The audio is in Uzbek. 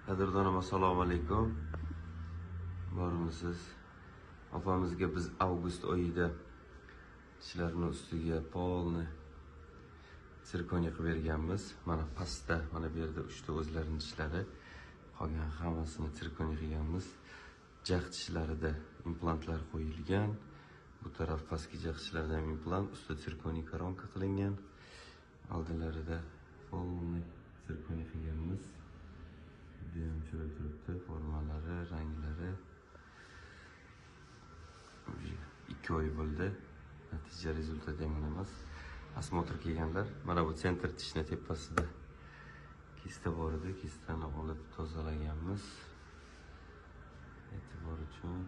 Qadrdonim, assalomu alaykum. Bormisiz? Opamizga biz avgust oyida tishlarini ustiga полный sirkoniya qilib berganmiz. Mana pastda, mana bu yerda 3 ta o'zlarining tishlari, qolgan hammasini sirkoniya qilganmiz. Jag' tishlarida implantlar qo'yilgan. Bu taraf pastki jag' tishlarida ham implant, ustida sirkoniya koronka qilingan. Oldinlarida полный sirkoniya qilganmiz. Judayam chiroyli turibdi, formalari, ranglari. Уже 2 oy bo'ldi. Natija, результат yomon emas. Осмотр kelganlar. Mana bu центр tishni tepasida kista bor edi. Kistani olib tozalaganmiz. E'tibor uchun.